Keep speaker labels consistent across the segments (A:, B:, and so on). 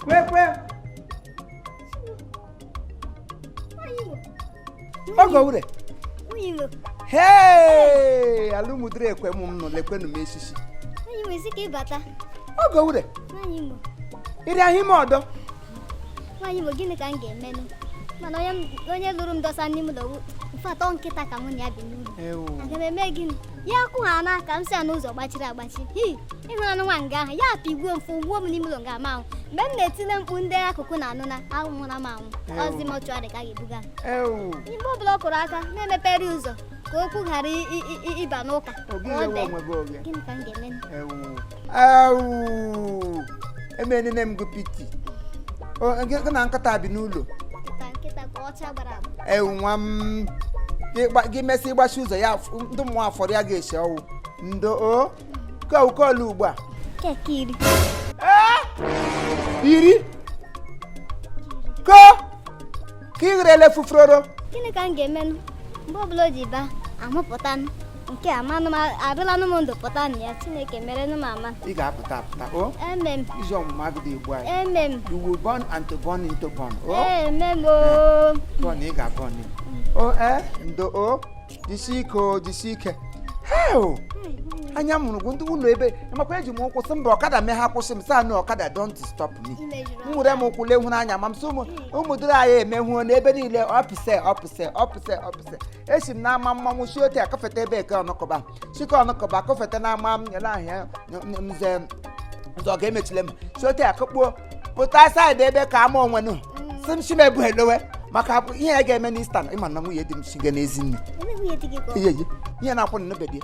A: Kwekwe. Oge owure. Hey! Alụmudiri ekwe m nọ lekwenu m esisi. Oge owure. Iri ahụ ime ọdọ.
B: Nwaanyị Imo, gịnị ka m ga-emenụ? Mana onye lụrụ m dọsa n'ime ụlọ mfe atọ nkịta ka mụ na ya bi n'ụlọ. Aga m eme gịnị? Ya kụ ha n'aka m si ya n'ụzọ gbachiri agbachi. Hi, ịhụnanụ nwa nga ahụ, ya pigbuo m fụgbuo m n'ime ụlọ nga ama ahụ. Mgbe m na-etile mkpu ndị akụkụ na-anụ na anwụra m anwụ. Ozi mortuary ka a ga-ebuga m. Mgbe ọbụla ọ kụrụ aka na-emepere ụzọ ka okwu ghara ịba n'ụka. Gịnị ka m ga-eme?
A: Emenene m gị piti. Gị na nkịta bi n'ụlọ. Ewu nwa m gị mesị ịgbachi ụzọ ya ndị mmụọ afọrọ ya ga-esi ọwụ ndo o kolu ugbu a iri ko ka ị gherele fufuroro.
B: Gịnị ka m ga-emenụ mgbe ọbụla o ji ba amụpụtanụ nke amanụ m arụlanụ m ndụ pụta na ya. Chineke merenụ m ama.
A: Ị ga-apụta apụta o.
B: Emem.
A: Izu ọmụmụ agụdị egbu anyị.
B: Emem.
A: You will born and to born into born. O
B: emem o.
A: Born ị ga-born. O ndo o jisi ike o jisi ike. Heo! Anya mụrụ gụ ndị ụlọ ebe makwa eji m ụkwụ sị mba ọkada mee ha kwụsị m sị anụ ọkada don't stop me. M were m ụkwụ lee hụrụ anya ma m sị ụmụ dịrị anyị emehuo n'ebe niile ọpụse ọpụse ọpụse ọpụse. Esi m n'ama mmanwụ si otu akọfeta ebe eke ọnụkọba chike ọnụkọba akọfeta n'ama m nyere ahịa nze nze ọ ga-emechile m si otu akọkpuo pụta saịdị ebe ka ama onwenụ si m si m ebu elowe maka ihe ya ga-eme n'Ista ịma na nwunye di m si ga n'ezi nne ihe na-akwụ na n'obe di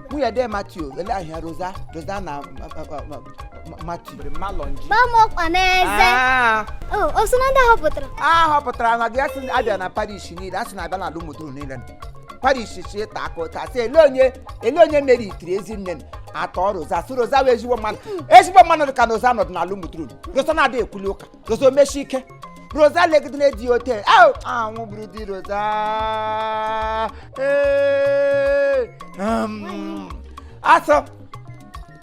A: nwunye de Matthew ele ahịa Rosa Rosa na Matthew
B: gbamọkwa n'eze. O so na ndị ahọpụtara
A: a họpụtara na gị asị abịa na parish niile asị na-abịa na alụmduru niile parish si ta aka ụta sị ele onye meritiri ezi nne atọ Rosa sị Rosa wee ezigbo mmadụ ezigbo mmadụ dị ka Rosa nọdụ na alụmduru Rosa na-adị ekwuli ụka Rosa omechi ike Rosa legidere di ote anwụ bụrụ di Rosa. Asọ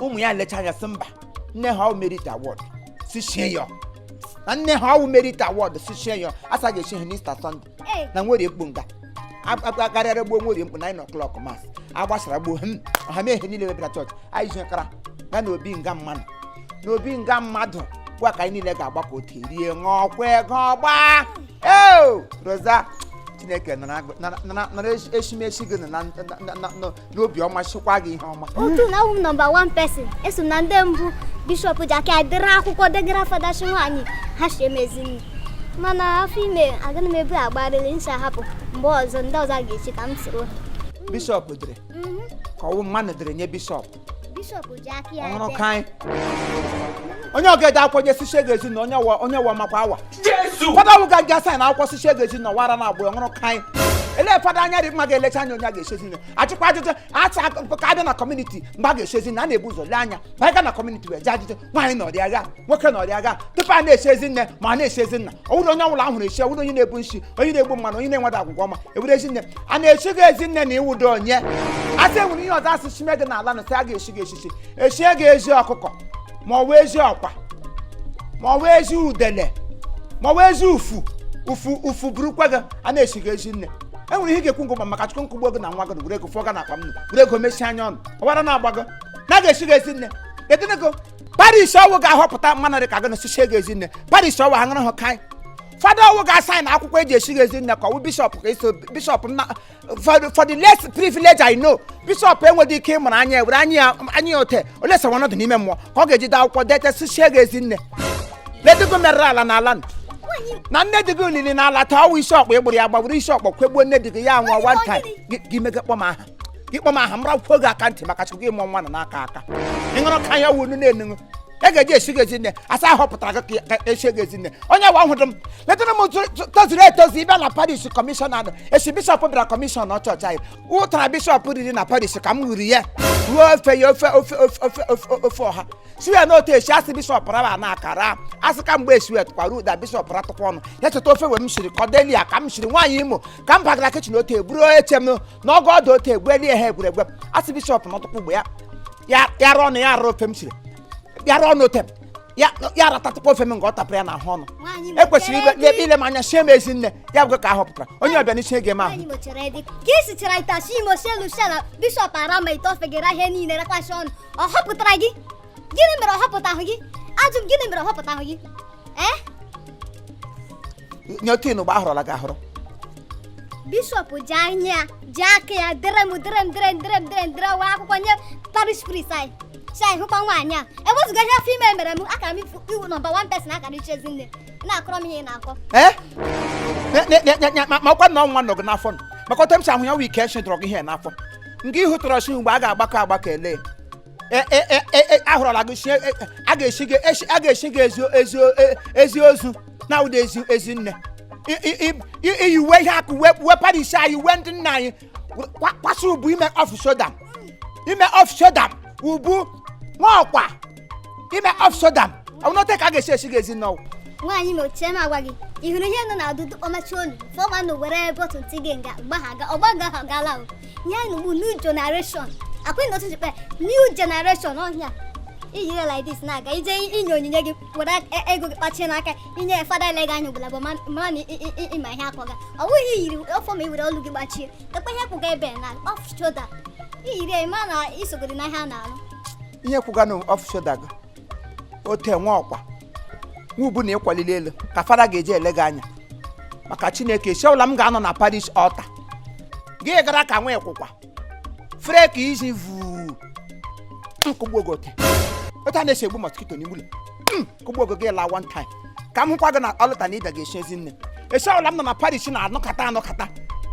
A: ụmụ ya lecha anya sị mba nne ha ọ merit award si shie ya na nne ha ọwụ merit award si shie ya asa ga-eshi ha n'Easter Sunday na nwere ekpu nga akarịara gboo nwere mkpu 9 o'clock mass agbasara gboo ọha mee ihe niile webịara chọọchị anyị jinkara ya na obi nga mmadụ na obi nga mmadụ gwa ka anyị niile ga-agbakọ otu rie ṅụọ kwe gụọ gbaa. Ee Rosa Chineke nara eshimeshi gị n'obi ọma chịkwa gị ihe ọma.
B: Otu na awụ m nọmba 1 person eso m na ndị mbụ bishọp ji aka dịrị akwụkwọ degara fada shi nwaanyị ha shi emezi nne mana afọ ime agaghị m ebu agbarịrị nsa hapụ mgbe ọzọ ndị ọzọ ga-echi ka m soro ha.
A: Bishọp dịrị ka ọwụ mmadụ dịrị nye bishọp.
B: Bishọp ji aka ya
A: ọhụrụ ka anyị onye ọga-ede akwụkwọ nye sishi ego ezi na onye wọ makwa awa fada ọwụ ga nga saịn akwụkwọ sishi ego ezi na ọwara na agbụ ọhụrụ ka anyị ele fada anya dị mma ga-elecha anya onye a ga-eshezi nne achịkwa ajụjụ acha ka abịa na kọmuniti mgbe a ga-eshezi nne a na-ebu ụzọ lee anya ma anyị gaa na kọmuniti wee jee ajụjụ nwaanyị na ọrịa agha nwoke na ọrịa agha tupu a na-eshezi nne ma a na-eshezi nna ọ wụrụ onye ọbụla ahụrụ eshi ọ wụrụ onye na-ebu nshi onye na-egbu mmanụ onye na-enweda agwụgwọ ọma ewere ezi nne a na-eshi gị ezi nne na ịwụdo onye asị enwere ihe ọzọ asị shime gị n'ala na sị a ga-eshi gị eshishi eshie gị ezi ọkụkọ ma ọ wụ ezi ọkwa ma ọ wụ ezi udele ma ọ wụ ezi ufu ufu ufu burukwa gị a na-eshi gị ezi nne enwere ihe ị ga-ekwu ngụ maka chukwu nkụgbuo gị na nwa gị were ego fụọ gị na akpa m were ego mechie anya ọnụ ọwara na-agba gị na ga-eshi gị ezi nne edịnego parish ọwụ ga-ahọpụta mmanụ dị ka gị na sichie gị ezi nne parish ọwụ aṅụrụ hụ kaị fada ọwụ ga-asaịn akwụkwọ eji eshi gị ezi nne ka ọwụ bishọp ka eso bishọp na for the less privilege I know bishọp enweghị ike ịmụrụ anya were anya ya ote ole sawa ọnọdụ n'ime mmụọ ka ọ ga-ejide akwụkwọ dete sichie gị ezi nne ledigo merụrụ ala n'ala na nne dị gị olili n'ala taa ọwụ isi ọkpọ ịgbụrụ ya gbagburu isi ọkpọ kwegbuo nne dị gị ya nwụọ one time gị mege kpọm aha gị kpọm aha m rakwuo gị aka ntị maka chukwu gị mụọ nwa nọ n'aka aka ịṅụrụ ka anya wunu na-enughu e ga-eji esi gị ezi nne asa ahọpụtara gị ka esi gị ezi nne onye wa hụrụ m letara m tozuru etozu ịbịa na parish kọmishọna esi bishọp bịara kọmishọna chọọchị anyị ụtara bishọp riri na parish ka m riri ya ruo ofe ya ofe ofe ofe ofe ofe ọha si ya n'otu esi asị bishọp raba na akara asị ka mgbe esi wetụkwara ụda bishọp ratụkwa ọnụ ya cheta ofe wee m shiri kọdelia ka m shiri nwaanyị Imo ka m bagara kichin otu eburu eche m n'ọgụ ọdụ otu egbuelie ha egwuregwe asị bishọp n'ọtụkwu ugbo ya ya rụọ ọnụ ya arụ ofe m shiri Ya rụọ ọnụ otem ya, ya ratatụkwa ofe m nga ọ tapụrụ ya n'ahụ ọnụ.
B: Nwaanyị
A: Ekwesịrị
B: mechere
A: ibe
B: dị.
A: ile m anya, sie m ezi nne ya bụ ka a họpụtara onye ọbịa n'isi ege m ahụ.
B: Nwaanyị mechere dị ka ị sichara ite asị imo shelu shela bishọp ara ma ite ofe gị rahịa niile rakwasị ọnụ. Ọ họpụtara gị? Gịnị mere ọ họpụtahụ gị? Ajụ m, gịnị mere ọ họpụtahụ gị? Ee.
A: Nye otu ịnụ mgbe ahụrụla gị ahụrụ.
B: Bishọp ji anya ya, ji aka ya dere m, dere m, dere m, dere m, dere m, dere wee akwụkwọ nye parish priest anyị, si anyị hụkwa nwaanyị a. Ewezụga ihe afọ ime mere m, akara m iwu number one person akara iche ezinne. Ị na-akọrọ m ihe ị na-akọ.
A: Ee. Ma ọkwa na ọnwa nọ gị n'afọ nọ, maka otu m si ahụ ya wụ ike eshi dọrọ gị ihe n'afọ nke ihu tọrọ shi mgbe a ga-agbakọ agbakọ ele. Ahụrụla gị sie, a ga-esi gị esi, a ga-esi gị ezi ezi ezi ozu na ụda ezi ezi nne. Iyi uwe ihe akụ uwe uwe parish anyị, uwe ndị nna anyị kwasị ubu ime off shoulder, ime off shoulder, ubu nwa ọkwa ime off shoulder. Ọ bụ n'ote ka a ga-esi esi gị ezi nne ọwụ.
B: Nwaanyị ma ochie m agwa gị, ị hụrụ ihe nọ na adụdụ ọmachi olu fọma na were bọtụl tige nga gbagha ọgbaga ahụ gaala o ihe anyị ugbu new generation akwụghị na otu kpe new generation ọhịa iyiri like this na-aga ije inye onyinye gị, were ego gị kpachie n'aka inye ya fada ele gị anya ugbula bụ mara na ịma ihe akọga. Ọ bụghị iyiri ọfọ ma i were olu gị gbachie ekwe ihe kwụga ebe na off shoulder iyiri ya, ịma na isogodi na ihe a na-arụ.
A: Ihe kwụga na off shoulder gị ote nwa ọkwa nwa ubu na ịkwalili elu ka fada ga-eji ele gị anya. Maka Chineke, esi ọbụla m ga-anọ na parish altar gị gara ka nwa ịkwụkwa fere ka iji vuu nkụgbu oge ote ote a na-esi egbu mosquito n'ime ụlọ kụgbu oge gị laa one time ka m hụkwa gị na ọlụta na ịbịa ga-esi ezi nne. Esi ọbụla m nọ na parish na-anọkata anọkata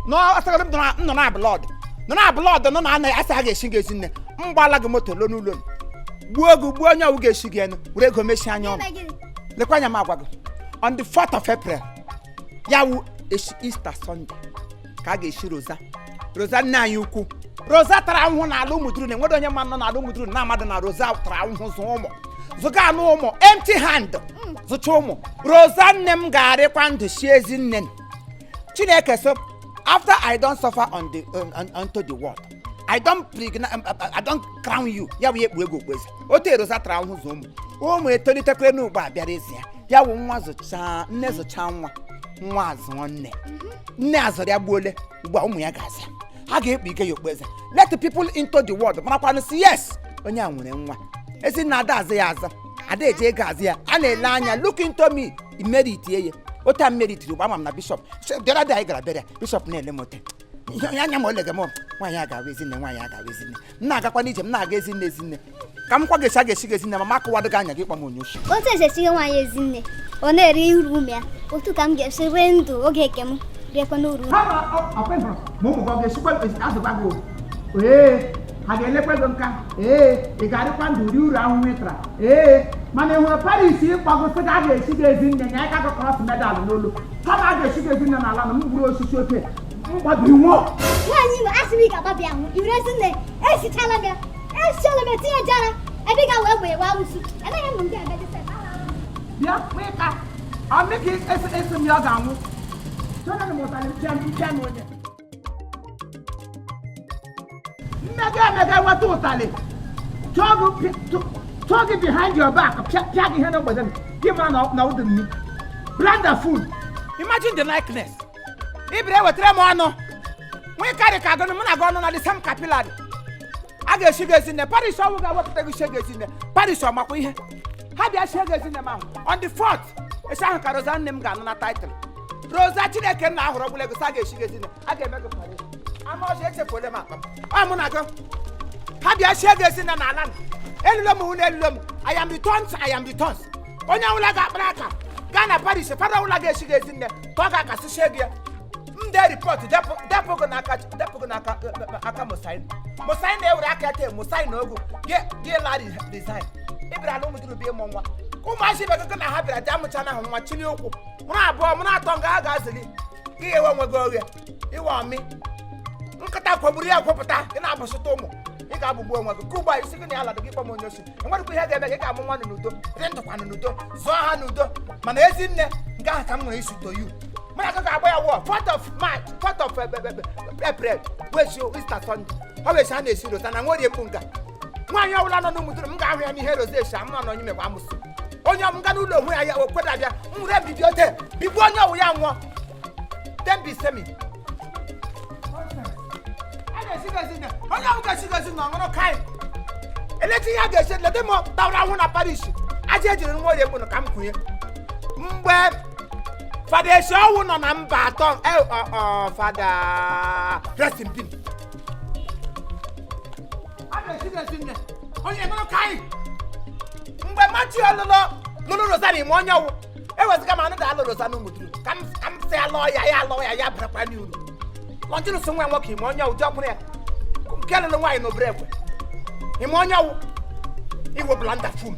A: n'ọsọgoro m nọ na blọd, nọ na blọd, nọ na anaghị asị a ga-esi gị ezi nne. M gbala gị moto lo n'ụlọ m, gbuo gị, gbuo onye ọwụ ga-esi gị enu were ego mechie anya ọnụ.
B: Ime gịnị?
A: Lekwa anya m agwa gị, on the 4th of April, ya wụ esi Easter Sunday, ka a ga-esi Rosa, Rosa nne anyị ukwu, Rosa tara ahụhụ n'ala Ụmụduru na enwere onye ma nọ n'ala Ụmụduru na amadụ na Rosa tara ahụhụ zụọ ụmụ, zụga anụ ụmụ empty hand, zụcha ụmụ. Rosa nne m ga-arịkwa ndụ si ezi nne. Chineke, so after I don suffer on the unto the world, I don pregnant, I don crown you. Ya bụ ya ekpu ego okpueze otu Rosa tara ahụhụ zụ ụmụ, ụmụ etolitekwere n'ugbo a bịara ezi ya. Ya wụ nwa zụchaa nne, zụchaa nwa, nwa azụọ nne, nne azụrụ ya gbuole. Ugbu a ụmụ ya ga-aza, ha ga-ekpu ike ya okpueze. Let the people into the world marakwanụ si yes, onye a nwere nwa ezi nna. Ada azụ ya aza, ada eji ego azụ ya, a na-ele anya. Look into me, imeritie ya otu a meritiri ugbu ama m na bishọp bịara dị anyị gara bịara bishọp na-ele m ote ihe anya ma o lega m. Nwaanyị a ga-abụ ezinne, nwaanyị a ga-abụ ezinne. M na-agakwa n'ije m na-aga ezinne, ezinne ka m kwa ga-esi a ga-esi gị ezinne ma m akụwadụ gị anya gị kpọ m onye oshi.
B: Otu esi esighị nwaanyị ezinne, ọ na-eri uru ụmụ ya, otu ka m ga-esi rie ndụ oge nke m riekwa n'uru.
A: Ha ma ma ụmụ gị ọ ga-esikwa azụkwa gị ee, ha ga-elekwa gị nka ee, ị ga-arịkwa ndụ rie uru ahụhụ ị tara. Ee, mana ị hụrụ parish ịkpagosị gị a ga-esi gị ezi nne nya aka gị cross medal n'olu kama a ga-esi gị ezi nne n'ala na m gburu osisi ote m gbabiri nwụọ.
B: Nwaanyị Imo, asị m ị ga-agbabi ahụ iwere ezinne. Esichala m ya, esichala m ya, tinye jara ebe ị ga-wee gbe wa awụsụ anaghị m ndị ebe dị sef.
A: Bịa nwịka ọmị ka esi m ya ọ ga-anwụ chọrọ m ụtalị mpịa mpịa m onye mmega emega nweta ụtalị chọọ gị behind your back, pịa pịa gị ihe na mgbede m gị mara na ụdị nni blanda food. Imagine the likeness ibiri ewetara m ọnụ nwịkarị ka gụnụ mụ na gị ọnụ na the same capillary. A ga-esi gị ezi nne parish ọnwụ ga-ewepụta gị sie gị ezi nne parish ọmakwa ihe ha bịa sie gị ezi nne m ahụ on the 4th esi ahụ ka Rosa nne m ga-anụ na title Rosa Chineke nna ahụrụ ọgbụla ego sị a ga-esi gị ezi nne, a ga-eme gị parish ama ọzọ. Echefuole m akpa m ọ mụ na gị ha bịa sie gị ezi nne n'ala m elulo m hụ na elulo m. I am returns, I am returns. Onye ọbụla ga-akpara aka gaa na parish fada ọbụla ga-esi gị ezi nne ka ọ ga-akasị sie gị ya m dee report depụ gị n'aka, depụ gị n'aka aka Musain. Musain na-ewere aka ya tee Musain ogu gị gị la resign. Ị bịara ala ụmụ bịa ịmụ nwa ụmụazị ibe gị na ha bịara ji amụcha na ahụ nwa chili ụkwụ mụrụ abụọ mụrụ atọ nga ha ga-azụli gị ewe onwe gị oghe iwe ọmị nkịta kwogburu ya kwopụta gị na-abụsịta ụmụ ị ga-agbugbu onwe gị ka ugbu a isi gị na ya ladụ gị kpọ m onye osi. Enwerekwa ihe ga-eme gị ga-amụ nwa n'udo, dị ndụkwanụ n'udo, zụọ ha n'udo. Mana ezi nne nke ahụ ka m nwere isi to you mụ na gị ga-agba ya wọ 4th of March, 4th of April wezi Easter Sunday ọ bụ esi a na-esi Rosa na nworie mkpu nga. Nwaanyị ọbụla nọ n'Ụmụduru, m ga-ahụ ya n'ihe rozeshi m nọ n'onye mekwa amụsụ onye m ga n'ụlọ onwe ya, ya okweda bịa m were mbibi ote bigbuo onye ọwụ ya nwụọ dembi semi. A ga-esigozi nne onye ọbụ ga-esigozi na ọṅụrụ kai elechi ihe a ga-esi lede m tawara ahụ na parish aja ejiri nwa orie mkpụrụ ka m kwunye mgbe Fada esi ọnwụ nọ na mba atọ. Fada, rest in peace. A ga-esigozi nne onye ṅụrụ kai mgbe Machi ọlụlụ lụrụ rosari ma onye ọwụ ewezụga m anụ da alụ rosa n'Ụmụduru ka m sị alụọ ya, ya alụọ ya, ya barakwa n'uru. Lọnjinus nwa nwoke ime onye ọwụ ji ọkwụrụ ya nke lụrụ nwaanyị n'obere ekwe ime onye ọwụ iwebụla nda fum.